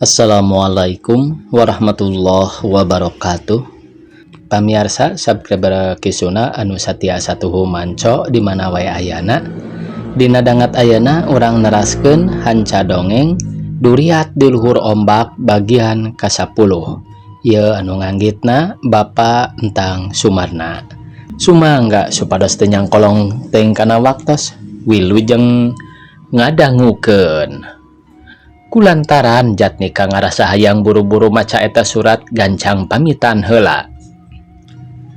Assalamualaikum warahmatullahi wabarakatuh. Pamiarsa subscriber Kisuna anu satia satuhu manco di mana wae ayana. Dina dangat ayana urang neraskeun hanca dongeng Duriat di Luhur Ombak bagian ka-10. Ieu anu nganggitna Bapak Entang Sumarna. Sumangga supados teu nyangkolong teuing kana waktos wilujeng ngadangukeun. Kulantaran Jatnika ngarasa hayang buru-buru maca eta surat gancang pamitan heula.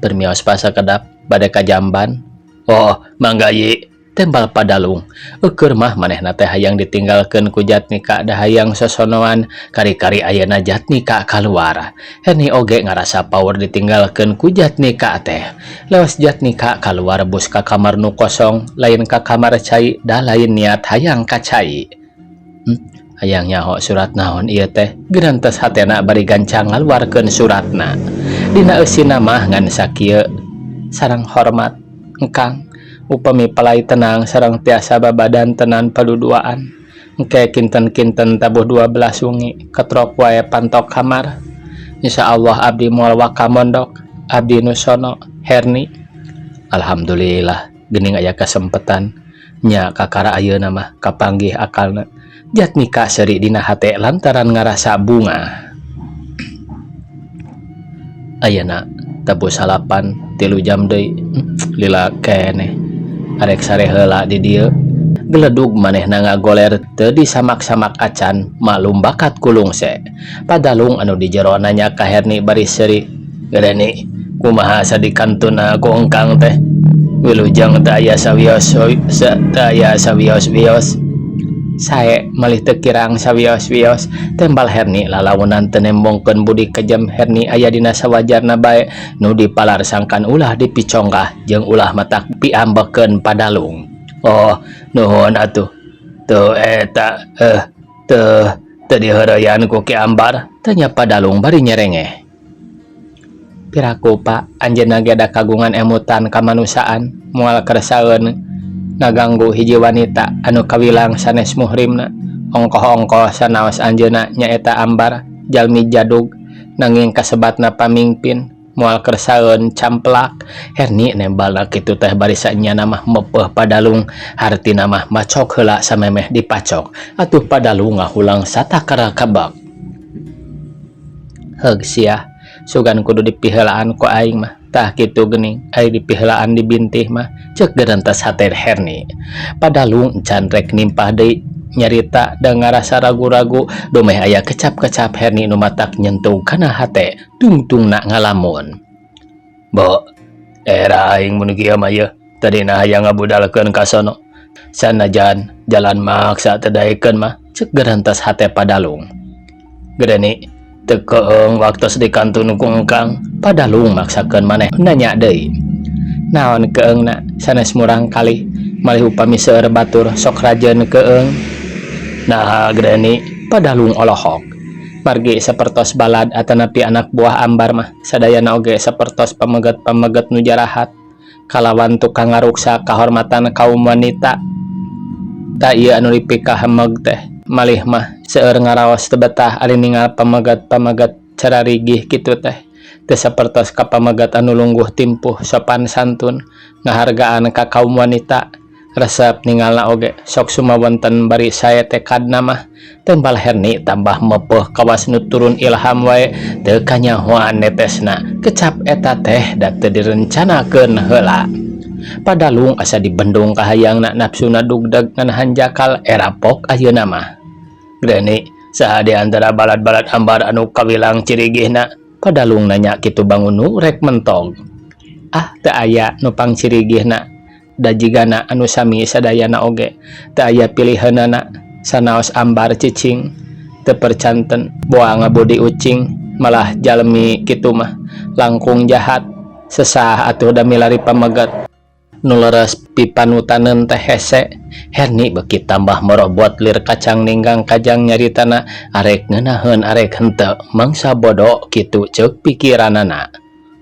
Permios pasakedap bade ka jamban. Oh, mangga Yi, tembal Padalung. Eueur mah manehna teh hayang ditinggalkeun ku Jatnika da hayang sosonoan kari-kari ayeuna Jatnika kaluar. Herni oge ngarasa power ditinggalkeun ku Jatnika teh. Leos Jatnika kaluar bus ka kamar nu kosong, lain ka kamar cai da lain niat hayang ka cai. Hayang nyaho surat naon ieu teh gerantes hatena bari gancang ngaluarkeun suratna. Dina eusina mah ngan sakieu sareng hormat engkang upami palai tenang sareng tiasa babadan tenan paduduaan. Engke kinten-kinten tabuh 12 wengi ketrok wae pantok kamar. Insyaallah abdi moal waka mondok abdi nu sono Herni. Alhamdulillah geuning aya kasempetan nya kakara ayeuna mah kapanggih akalna. Jatnika seuri dina hate lantaran ngarasa bunga. Ayeuna tabuh salapan 3 jam deui lila keneh arek sare heula di dieu. Geledug manehna ngagoler teu disamak-samak acan malum bakat kulungse. Padalung anu di jero nanya ka Herni bari seuri. Gereni kumaha sadikantuna ku engkang teh wilujeng teu aya sawios teu aya sawios-wios. Sae malih teu kirang sawios-wios tembal Herni lalaunan teu nembongkeun budi kejam Herni aya dina sawajarna bae nu dipalar sangkan ulah dipiconggah jeung ulah matak piambekeun Padalung. Oh nuhun atuh teu eta teu teu diheureyan ku Ki Ambar tanya Padalung bari nyerengeh. Piraku Pak anjeunna ge da kagungan emutan kamanusiaan moal kersaeun ngaganggu hiji wanita anu kawilang sanes muhrimna. Ongkoh-ongkoh sanaos anjeunna nyaeta Ambar jalmi jadug nanging kasebatna pamingpin moal kersaeun camplak. Herni nembalna kitu teh bari saenyana mah mepeuh Padalung hartina mah macok heula samemeh dipacok atuh Padalung ngahulang satakara kabak. Heug sia sugan kudu dipiheulaan ku aing mah tah kitu geuning ari dipiheulaan dibintih mah ceuk gerentas hate Herni. Padalung can rek nimpah deui nyarita da ngarasa ragu-ragu dumeh aya kecap-kecap Herni nu matak nyentuh kana hate tungtungna ngalamun. Bo era aing mun kieu mah yeuh tadina hayang ngabudalkeun ka sono sanajan jalan maksa teu daekeun mah ceuk gerentas hate Padalung. Gereni teu keung waktos dikantun ku engkang Padalung maksakeun maneh nanya deui. Naon keungna sanes murang kalih malih upami seueur batur sok rajeun keung. Nah gereni Padalung olohok. Margi sapertos balad atanapi anak buah Ambar mah sadayana oge sapertos pameget-pameget nu jarahat kalawan tukang ngaruksa kahormatan kaum wanita. Ta ieu anu dipikahemeg teh malih mah seueur ngaraos teu betah ari ningal pameget-pameget cararigih kitu teh. Teu sapertos ka pameget anu lungguh timpuh sopan santun ngahargaan ka kaum wanita. Resep ningalna oge sok sumawonten bari sae tekadna mah tembal Herni tambah mepeuh kawas nu turun ilham wae teu kanyahoan netesna kecap eta teh da teu direncanakeun heula. Padalung asa dibendung kahayangna nafsuna dugdeg ngan hanjakal erapok ayeuna mah. Gereni saha di antara balad-balad Ambar anu kawilang cirigihna Padalung nanya kitu bangun nu rek mentog. Ah teu aya nu pangcirigihna da jigana anu sami sadayana oge teu aya pilihanana sanaos Ambar cicing teu percanten boa ngabudi ucing malah jalmi kitu mah langkung jahat sesah atuh da milari pameget nu leres pipanutaneun teh hese. Herni beuki tambah merobot lir kacang ninggang kajang nyaritana arek ngeunaheun arek henteu mangsa bodo kitu ceuk pikiranana.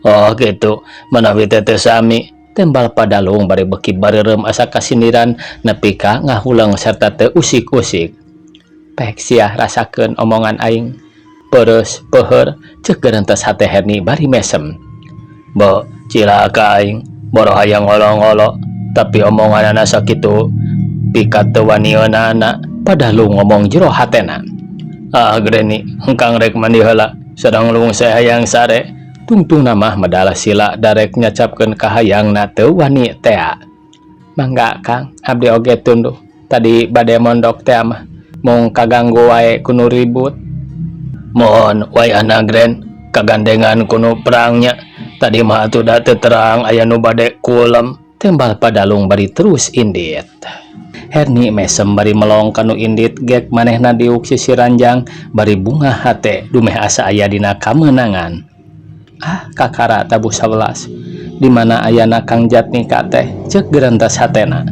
Oh kitu manawi teh teu sami tembal Padalung bari beuki bareureum asa kasindiran nepi ka ngahuleung sarta teu usik-usik. Pek sia rasakeun omongan aing. Peres peuheur cek gerentes hate Herni bari mesem. Bo cilaka aing boro hayang ngolo-ngolo tapi omonganana sakitu pikat teu wanieunana padalung ngomong jero hatena. Ah Granny, hengkang rek mandi heula sareng lung saya hayang sare. Tungtungna mah medala sila darek nyacapkeun kahayangna teu wani tea. Mangga Kang, abdi oge tunduh. Tadi bade mondok tea mah mung kaganggu wae ku nu ribut. Mohon wayahna Gren, kagandengan ku nu perangnya. Tadi mah atuh da teu terang aya nu bade kulem. Tembal padalung bari terus indit. Herni mesem bari melong kanu indit gek manehna diuk sisi ranjang bari bungah hate dumeh asa aya dina kamenangan. Ah kakara tabuh 11 di mana ayana Kang Jatnika teh cek gerentas hatena.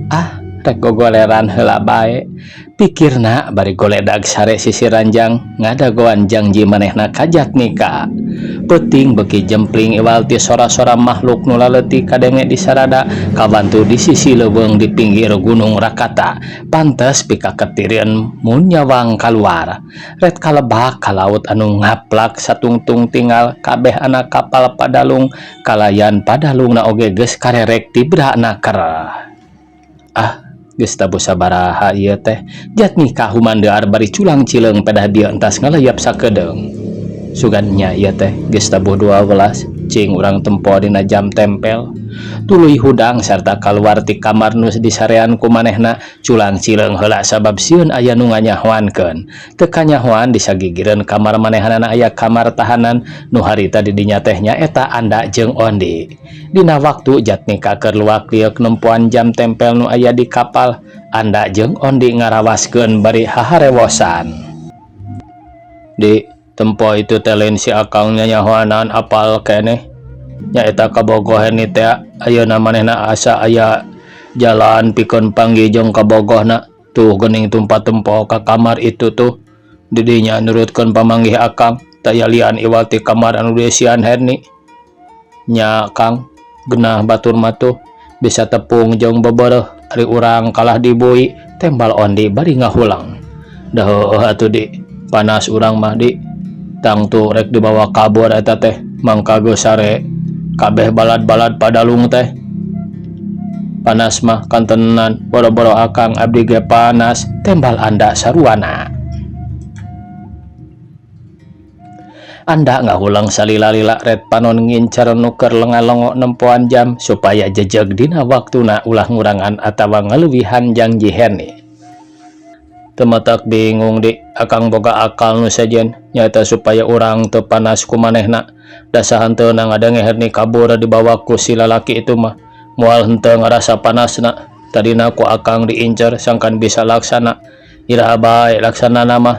Ah rek gogoleran heula bae pikirna bari goledag sare sisi ranjang ngadagoan jangji manehna ka Jatnika. Peuting beuki jempling iwal ti sora-sora makhluk nu laleutik kadenge di sarada kabantu di sisi leuweung di pinggir Gunung Rakata pantes pikaketireun mun nyawang kaluar ret kalebak ka laut anu ngaplak satungtung tinggal kabeh anak kapal padalung kalayan padalungna oge geus karerek tibra naker. Ah geus tabuh sabaraha ieu teh Jatnika humandear bari culang cileung pedah dieu entas ngaleyep sakedeung. Sugan nya ieu teh geus tabuh 12 cing urang tempo dina jam tempel. Tuluy hudang sarta kaluar ti kamar nu disarean ku manehna culang cileung heula sabab sieun aya nu nganyahoankeun. Teu kanyahoan di sagigireun kamar manehanana aya kamar tahanan nu harita di dinya teh nyaeta Anda jeung Ondi. Dina waktu Jatnika keur luak lieuk nempoan jam tempel nu aya di kapal, Anda jeung Ondi ngarawaskeun bari haharewosan. Di tempo itu teh lain si akang nyanyahoanan apal keneh. Nyaeta kabogoh Herni teh ayeuna manehna asa aya jalan pikeun panggih jeung kabogohna. Tuh geuning tumpat tempo ka kamar itu tuh. Di dinya nurutkeun pamanggih akang taya lian iwal ti kamar anu dieusian Herni. Nya Kang, genah batur mah tuh bisa tepung jeung bebereuh ari urang kalah dibui tembal Ondi bari ngahulang. Dah heueuh atuh di panas urang mah di tangtu rek dibawa kabur eta teh mangka geus sare kabeh balad-balad padalung teh. Panas mah kantenan boro-boro akang abdi ge panas tembal Anda saruana. Anda ngahulang salila-lila ret panon ngincer nu keur lenga-lengo nempoan jam supaya jejeg dina waktuna ulah ngurangan atawa ngaleuwihan jangji Herni. Teu matak bingung di akang boga akal nu sejen nyaeta supaya urang teu panas ku manehna. Dasa henteu na ngadenge Herni kabur dibawa ku si lalaki itu mah moal henteu ngarasa panasna. Tadina ku akang diincer sangkan bisa laksana. Iraha bae laksanana mah.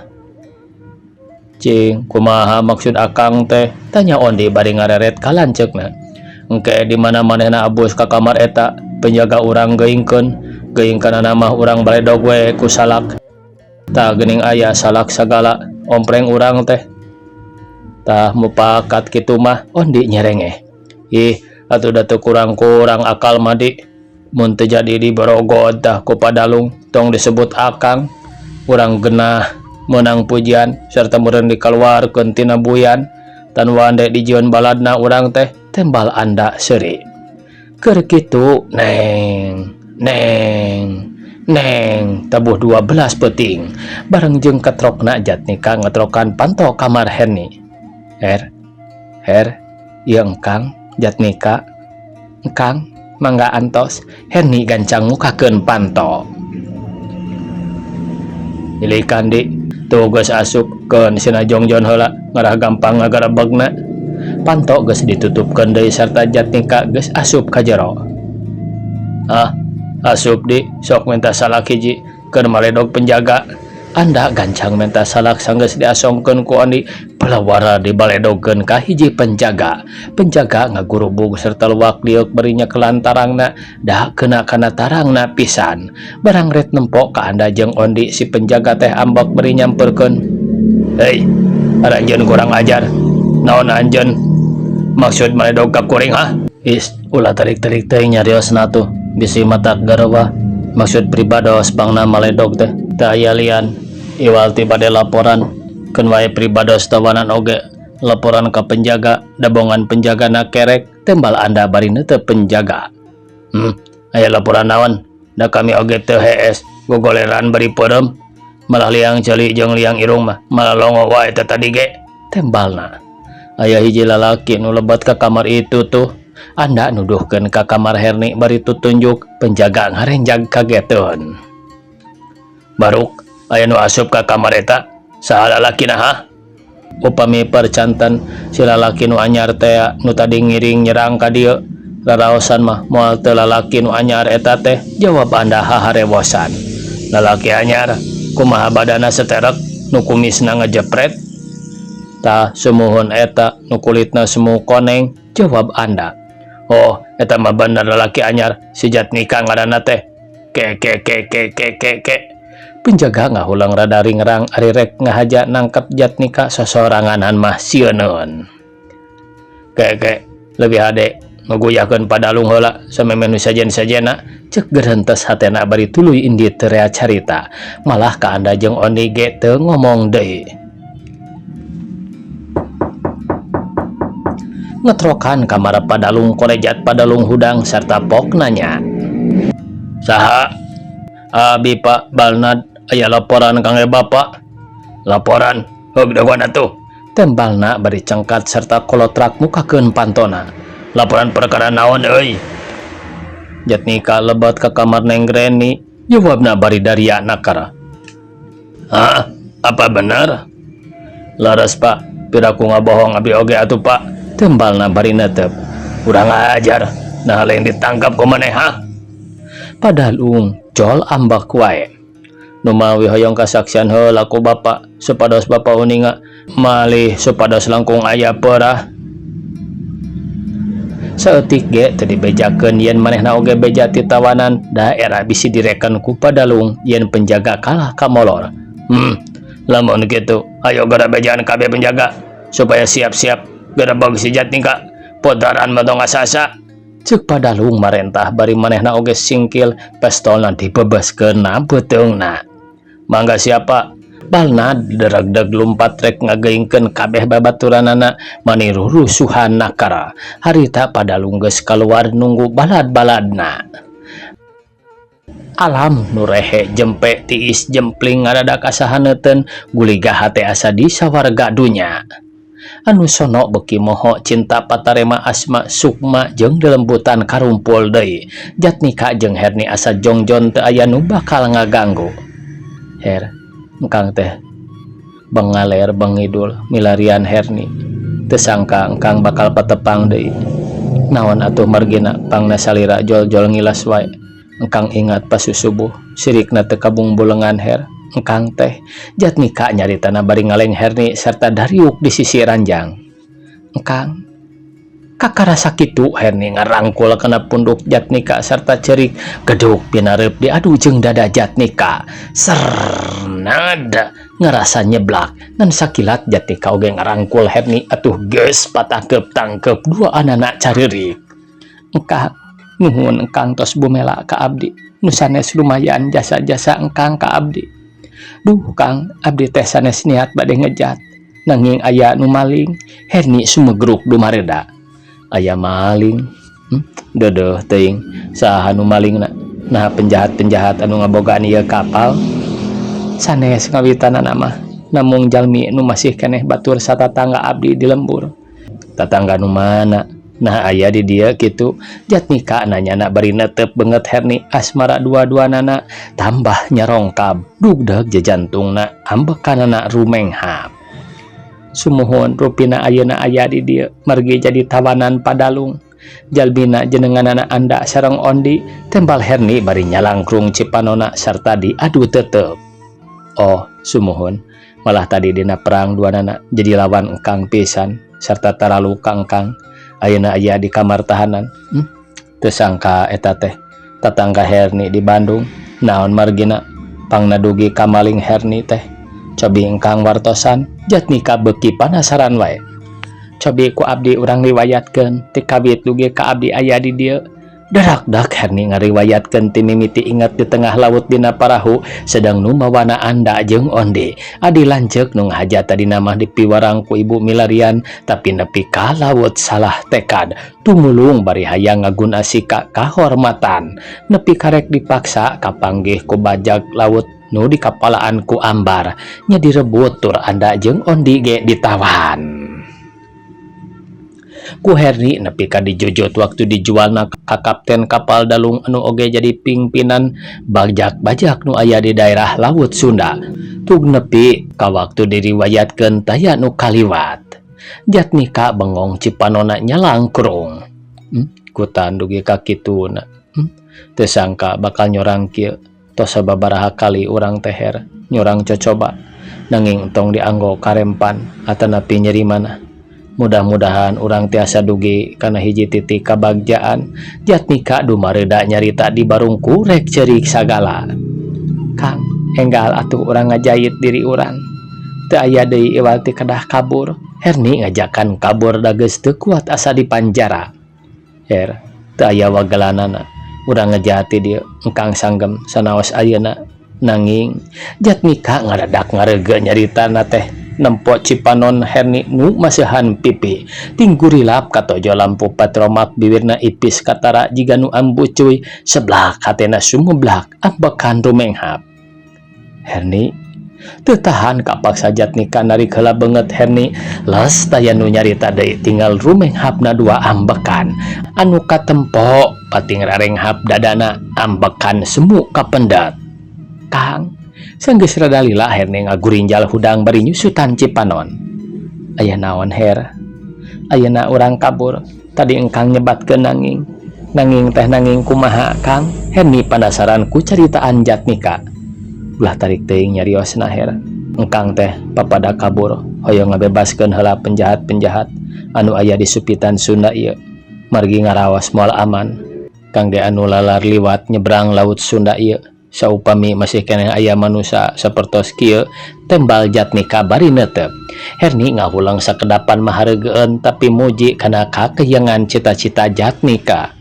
Cing, kumaha maksud akang teh? Tanya Ondi bari ngareret ka lanceukna. Engke di mana manehna abus ka kamar eta, penjaga urang geuingkeun. Geuingkeunana mah urang baledog we ku salak. Tah geuning aya salak sagala, ompreng urang teh. Tah mupakat kitu mah Ondi nyerengeh. Ih, atuh da teu kurang-kurang akal mah di. Mun teu jadi diborogod tah ku padalung, tong disebut akang. Urang genah meunang pujian serta meureun dikaluarkeun tina buyan. Tan wande dijieun baladna urang teh, tembal Anda seuri. Keur kitu, neng, neng, neng, tabuh 12 peuting. Bareng jeung ketrokna Jatnika ngetrokan panto kamar Herni. Her, her, ieu engkang Jatnika. Engkang, mangga antos. Herni gancang mukakeun panto. Ilikan di, tuh geus asup keun sina jongjon heula ngarah gampang ngagarebegna. Panto geus ditutupkeun deui sarta Jatnika geus asup ka jero. Ah, asup di, sok minta salak hiji keur maledog penjaga. Anda gancang minta salak sanggeus diasongkeun ku Andi pelawara dibaledogkeun ka hiji penjaga. Penjaga ngagurubug serta luak lieuk bari nyekelan tarangna da kena kana tarangna pisan. Barang ret nempo ka Anda jeung Ondi si penjaga teh ambek bari nyamperkeun. Hei, aranjeun kurang ajar. Naon anjeun? Maksud maledog ka kuring ha? Is, ulah tarik-tarik teuing nyariosna tuh. Bisi matak gareuwah. Maksud pribados bangna maledog teh. Teu aya lian. Iwal ti bade laporan, keun wae pribados tawanan oge laporan ka penjaga, dabongan penjagana kerek, tembal Anda bari neuteup penjaga. Aya laporan naon? Da kami oge teu hees, gogoleran bari peureum. Malah liang ceuli jeung liang irung mah malah longo wae teh tadi ge, tembalna. Aya hiji lalaki nu lebat ka kamar itu tuh. Anda nuduhkeun ka kamar Herni bari tutunjuk, penjaga ngarenjag kageteun. Baruk, aya nu asup ka kamar eta, saha lalakina hah? Upami percanten si lalaki nu anyar tea nu tadi ngiring nyerang ka dieu, raraosan mah moal teu lalaki nu anyar eta teh, jawab Anda haharewosan. Lalaki anyar, kumaha badana seterek, nu kumisna ngejepret? Tah, sumuhun eta nu kulitna semu koneng, jawab Anda. Oh, eta mah bener lalaki anyar, si Jatnika ngaranna teh. Ke ke ke ke ke ke ke. Penjaga ngahulang rada ringrang ari rek ngahaja nangkep Jatnika sosoranganan mah sieuneun. Ke ke, leuwih hade ngaguyahkeun padalung heula samemeh nu sejen-sejenna, cek gerentes hatena bari tuluy indit teu rea carita. Malah ka Anda jeung Oni ge teu ngomong deui. Ngetrokan kamar padalung korejat padalung hudang sarta pok nanya. Saha? Abi Pak Balnad aya laporan kangge Bapak. Laporan? Heug dagoan atuh. Tembalna bari cengkat sarta kolotrak mukakeun pantona. Laporan perkara naon euy? Jatnika lebat ka kamar Neng Reni, jawabna bari daria nakara. Hah? Apa benar? Laras Pak, piraku ngabohong abi oge atuh Pak. Tembalna bari netep. Urang ajar, nah lain ditangkap ku maneh ha? Padalung jol ambek wae. Numawi hoyong kasaksian heula ku Bapak supados Bapak uninga malih supados langkung aya peurah. Saeutik ge teu dibejakeun yen manehna oge beja ti tawanan da era bisi direken ku Padalung yen penjaga kalah ka molor. Lamun kitu ayo geura bejaan kabeh penjaga supaya siap-siap gerebeg si Jatnika podaran mah tong ngasasa. Ceuk Padalung marentah bari manehna oge singkil pestolna dibebeskeun na beuteungna. Mangga siapa? Balna deregdeg lumpat rek ngageingkeun kabeh babaturanana maniru rusuhan nakara. Harita Padalung geus kaluar nunggu balad-baladna. Alam nu rehe jempe tiis jempling ngadadak asa haneuteun guliga hate asa di sawarga dunya. Anu sono beuki moho cinta patarema asma sukma jeung dilembutan karumpul deui. Jatnika jeung Herni asa jongjon teu aya nu bakal ngaganggu. Her, engkang teh bengaler bengidul milarian Herni. Teu sangka engkang bakal patepang deui. Naon atuh margina pangna salira jol-jol ngilas wae. Engkang ingat pas subuh sirikna teu kabungbulengan Her. Engkang teh Jatnika nyaritana bari ngaleng Herni serta dariuk di sisi ranjang. Engkang kakarasa kitu Herni ngarangkul kana punduk Jatnika serta cerik geduk pinareup diadu jeung dada Jatnika. Sernad ngarasa nyeblak ngan sakilat Jatnika oge ngarangkul Herni atuh geus patangkep-tangkep dua anana careurik. Engkang nuhun engkang tos bumela ka abdi nu sanes lumayan jasa-jasa engkang ka abdi. Duh Kang, abdi teh sanes niat bade ngejat nanging aya nu maling. Herni sumegruk dumareda. Aya maling? Deudeuh teuing saha nu malingna? Nah penjahat-penjahat anu ngabogaan ieu kapal sanes ngawitanana mah namung jalmi nu masih keneh batur satatangga abdi di lembur. Tatangga nu mana? Nah aya di dieu kitu. Jatnika nanyana bari netep beungeut Herni asmara dua-duanana tambah nyarongkab dugdeg jejantungna ambekanana rumenghap. Sumuhun rupina ayeuna aya di dieu margi jadi tawanan Padalung. Jalmina jenenganana Anda sareng Ondi tembal Herni bari nyalangkrung cipanona sarta diadu tetep. Oh sumuhun malah tadi dina perang duanana jadi lawan engkang pisan sarta taralu kangkang. Ayeuna aya di kamar tahanan. Teu sangka eta teh tatangga Herni di Bandung. Naon margina pangna dugi ka maling Herni teh. Cobi engkang wartosan Jatnika beuki panasaran wae. Cobi ku abdi urang riwayatkeun ti kawit dugi ka abdi aya di dieu. Darakdak Herni ngariwayatkeun ti mimiti inget di tengah laut dina parahu sedang nu mawana Anda jeung Ondi. Adi lanceuk nu ngahaja tadina mah dipiwarang ku ibu milarian tapi nepi ka laut salah tekad. Tumulung bari hayang ngaguna sika kahormatan. Nepi karek dipaksa kapanggih ku bajak laut nu dikapalaan ku Ambar. Nya direbut tur Anda jeung Ondi ge ditawan. Ku Herni nepi ka dijujut waktu dijualna ka kapten kapal Dalung anu oge jadi pingpinan bajak-bajak nu aya di daerah Laut Sunda. Tug nepi ka waktu diriwayatkeun taya nu kaliwat. Jatmika bengong cipanona nyalangkrung. Kutan dugi ka kituna. Teu sangka bakal nyorang kieu. Tos sababaraha kali urang teh Her nyorang cocoba. Nanging entong dianggo karempan atanapi nyeri manah. Mudah-mudahan urang tiasa dugi kana hiji titik kabagjaan. Jatmika dumareuda nyarita di barungku rek ceurik sagala. Kang, enggal atuh urang ngajait diri urang. Teu aya deui iwal ti kedah kabur. Herni ngajakan kabur da geus teu kuat asa dipanjara. Her, teu aya wagelanana. Urang ngejati dieu engkang sanggem sanaos ayeuna. Nanging Jatmika ngadadak ngareugeu nyaritana teh nempo cipanon Herni nu masihan pipi. Tinggurilap katojo lampu patromak bibirna ipis katara jiga nu ambucuy seblak hatena sumeblak ambekan rumenghap. Herni teu tahan kapaksa Jatmika narik heula beungeut Herni les taya nu nyarita deui tinggal rumenghapna dua ambekan anu katempo pating rarenghap dadana ambekan semu kapendet. Kang, sanggeus rada lila Herni ngagurinjal hudang bari nyusutan cipanon. Aya naon Her? Ayeuna urang kabur. Tadi engkang nyebatkeun nanging. Nanging teh nanging kumaha Kang? Herni panasaran ku caritaan Jatmika. Ulah tarik teuing nyariosna Her. Engkang teh papada kabur hoyong ngabebaskeun heula penjahat-penjahat anu aya di supitan Sunda ieu. Margi ngaraos moal aman. Kangge anu lalar liwat nyebrang laut Sunda ieu. Saupami masih keneh aya manusa sapertos kieu tembal Jatmika bari neuteup. Herni ngahulang sakedapan mahareugeun tapi muji kana kakeyengan cita-cita Jatmika.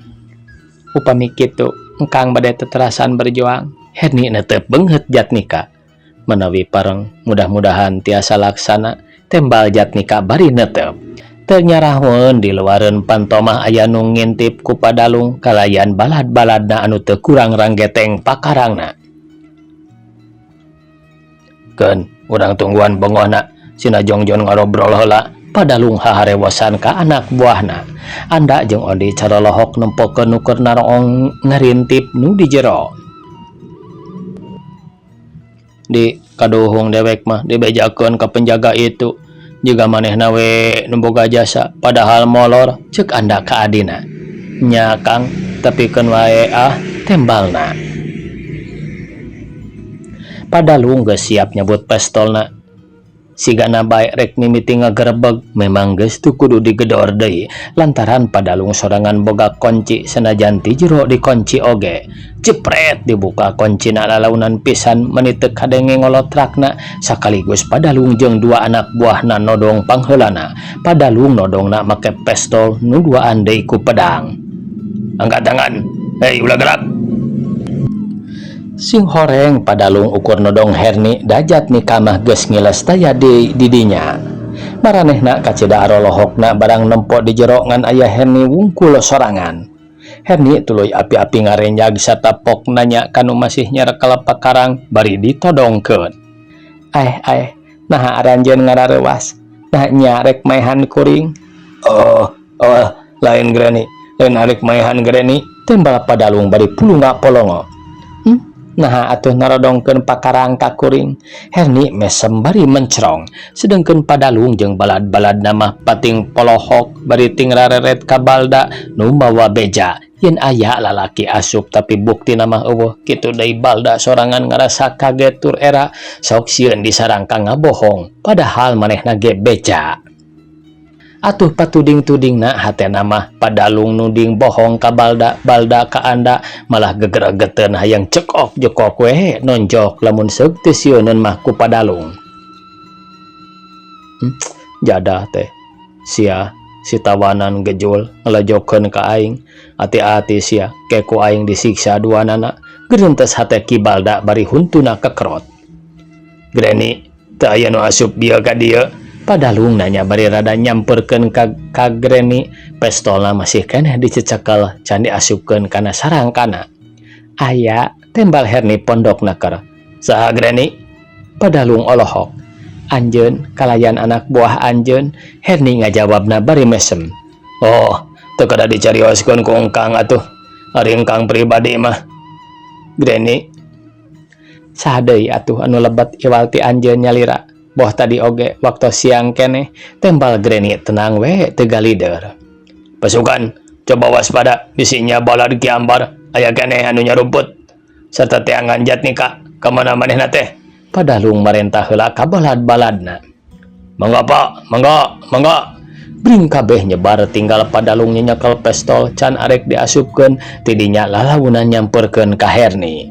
Upami kitu engkang bade teterasan berjuang. Herni neuteup beungeut Jatmika. Menawi pareng mudah-mudahan tiasa laksana tembal Jatmika bari neuteup. Teu nyarahoeun di luareun pantomah aya nu ngintip ku Padalung kalayan balad-baladna anu teu kurang ranggeteng pakarangna. Keun, urang tungguan bongohna sina jongjon ngarobrol heula. Padalung haharewosan ka anak buahna. Anda jeung Ondi caralohok nempokeun nu keur naroong ngarintip nu di jero. Di kaduhung dewek mah dibejakeun ka penjaga itu. Jiga manehna we nu boga jasa padahal molor ceuk Anda ka adina. Nya Kang, tapi keun wae ah tembalna. Padalung geus siap nyabut pestolna. Sigana bae rek mimiti ngagerebeg memang geus teu kudu digedor deui lantaran Padalung sorangan boga kunci sanajan ti jero dikunci oge. Jepret dibuka kuncina lalaunan pisan meni teu kadenge ngolotrakna sakaligus Padalung jeung dua anak buahna nodong pangheulana. Padalung nodongna make pestol nu duaan deui ku pedang. Angkat tangan, hei ulah gerak. Sing horeng Padalung ukur nodong Herni da Jatmika mah geus ngiles taya di didinya. Maranehna kacida arolohokna barang nempo di jero ngan aya Herni wungkul sorangan. Herni tuluy api-api ngarenjag satapok nanya kanu masih nyarekel pakarang bari ditodongkeun. Aeh aeh, naha aranjeun ngarareuwas? Naha nya rek maehan kuring? Oh, oh, lain Granny, lain arek maehan Granny, tembal Padalung bari pulunga polongo. Naha atuh narodongkeun pakarang ka kuring? Herni mesem bari mencrong. Sedengkeun Padalung jeung balad-baladna mah pating polohok bari ting rareret ka balda nu mawa beja. Yen aya lalaki asup tapi buktina mah eueuh kitu deui balda sorangan ngarasa kaget tur era sok sieun disarangka ngabohong padahal manehna ge beja. Atuh patuding-tudingna hatena mah Padalung nuding bohong ka balda, balda ka Anda malah gegeregeteun hayang cekok jekok we nonjok lamun seug teu sieuneun mah ku Padalung. Jadah teh sia Si tawanan gejul ngelejokeun ka aing. Ati-ati sia, ke ku aing disiksa duanana. Gerentes hate Ki Balda bari huntuna kekerot. Granny, teu aya nu asup bieu ka dieu? Padalung nanya bari rada nyamperkeun ka Granny, pestolna masih keneh dicecekel can diasupkeun kana sarangkana. Aya, tembal Herni pondokna ker. Saha Granny? Padalung olohok. Anjeun kalayan anak buah anjeun, Herni ngajawabna bari mesem. Oh, teu kedah dicarioskeun ku engkang atuh. Ari engkang pribadi mah. Granny, saha deui atuh anu lebet iwal ti anjeun nyalira. Boh tadi oge waktu siang keneh, tembal Granny tenang we teu galider. Pasukan, coba waspada bisi nya balad Ki Ambar aya keneh anu nyarumput. Serta teangan Jatnika, ka mana manehna teh? Padalung marentah heula ka balad-baladna. Mangga Pak, mangga, mangga. Bring kabeh nyebar tinggal Padalung nyekel pestol can arek diasupkeun tidinya lalaunan nyamperkeun ka Herni.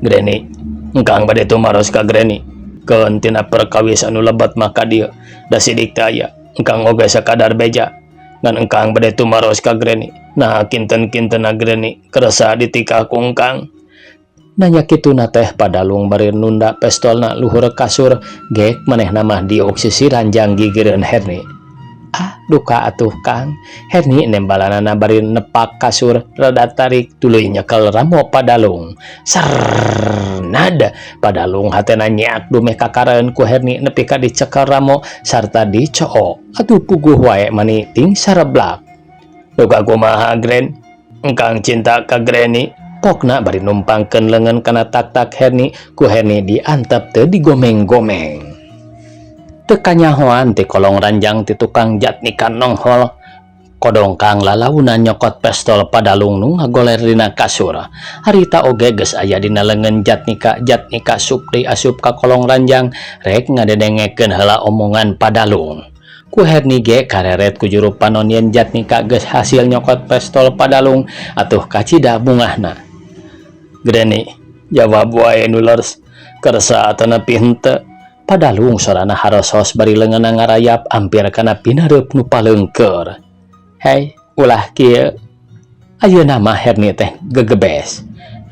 Granny, engkang bade tumaros ka Granny. Keun tina perkawis anu lebet mah ka dieu, da sidik teu aya. Engkang oge sakadar beja. Ngan engkang bade tumaros ka Granny. Nah kinten-kintenna Granny kersa ditikah ku engkang. Nanya kituna teh Padalung bari nunda pestolna luhur kasur gek manehna mah diuk sisi ranjang gigireun Herni. Ah, duka atuh Kang. Herni nembalanana bari nepak kasur rada tarik tuluy nyekel ramo Padalung. Sernad Padalung hatena nyak dumeh kakareun ku Herni nepi ka dicekel ramo sarta dicook. Atuh puguh wae mani ting sareblak. Duka kumaha Gren? Engkang cinta ka Granny. Pokna bari numpangkeun leungeun kana tak-tak Herni, ku Herni diantep teu digomeng-gomeng. Teu kanyahoan ti kolong ranjang ti tukang Jatnika nonghol. Kodongkang lalaunan nyokot pestol Padalung nu ngagoler dina kasur. Harita oge geus aya dina leungeun Jatnika, Jatnika sup deui asup ka kolong ranjang rek ngadedengekeun heula omongan Padalung. Ku Herni ge kareret ku juru panon yen Jatnika geus hasil nyokot pestol Padalung atuh kacida bungahna. Granny, jawab wae nu leres, kersa atanapi henteu. Padalung sorana harosos bari leungeunna ngarayap ampir kana pinareup nu paleungkeur. Hei, ulah kieu. Ayeuna mah Herni teh gegebes.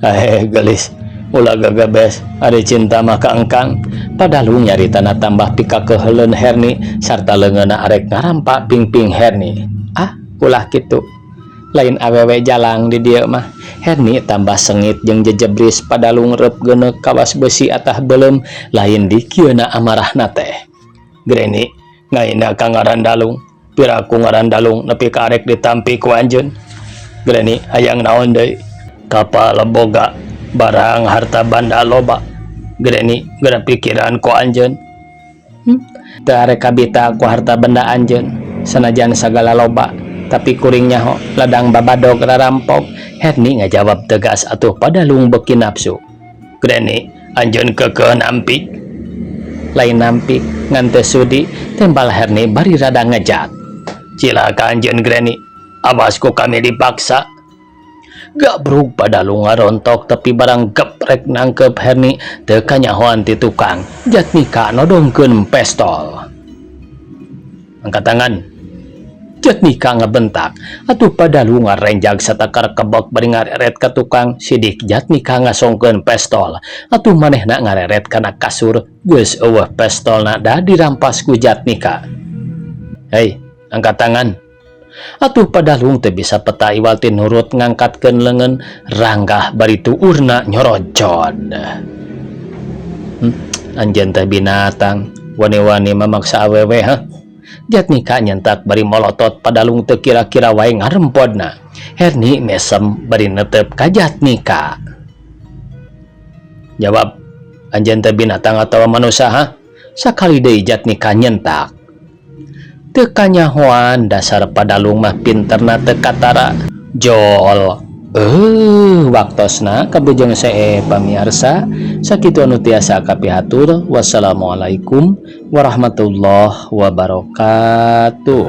Heh, gelis, ulah gegebes, ari cinta mah ka engkang. Padalung nyaritana tambah pikakeuheuleun Herni sarta leungeunna arek ngarampa pingping Herni. Ah, ulah kitu. Lain awewe jalang di dieu mah. Herni tambah sengit jeung jejebris Padalung reup geuneuk kawas besi atah beuleum lain dikieuna amarahna teh. Granny, ngaina ka ngaran Dalung. Piraku ngaran Dalung nepi ka arek ditampi ku anjeun. Granny, hayang naon deui? Kapal boga, barang harta banda loba. Granny, geura pikiran ku anjeun. Teu arek kabita ku harta benda anjeun, sanajan sagala loba. Tapi kuring nyaho ladang babadog rarampok. Herni ngajawab tegas atuh Padalung beuki nafsu. Granny, anjeun keukeuh nampik. Lain nampik, ngan teu sudi, tembal Herni bari rada ngejat. Cilaka anjeun Granny, awas ku kami dipaksa. Gabrug Padalung ngarontok tepi barang geprek nangkep Herni teu kanyahoan ti tukang. Jatnika nodongkeun pestol. Angkat tangan. Jatnika ngebentak. Atuh Padalung ngarenjag satakar kebok bari ngareret ka tukang. Sidik Jatnika ngasongkeun pestol. Atuh manehna ngareret kana kasur. Geus eueuh pestolna da dirampas ku Jatnika. Hei, angkat tangan. Atuh Padalung teu bisa peta iwal ti nurut ngangkatkeun leungeun ranggah bari tuurna nyorocod. Anjeun teh binatang, wani-wani mamaksa awewe ha. Jatnika nyentak bari molotot Padalung teu kira-kira wae ngarempodna. Herni mesem bari netep ka Jatnika. Jawab, anjeun teh binatang atawa manusia ha? Sakali deui Jatnika nyentak. Teu kanyahoan dasar Padalung mah pinterna teu katara. Jol. Waktosna kabujeng see pamiarsa sakitu anu tiasa kapihatur. Wassalamualaikum warahmatullahi wabarakatuh.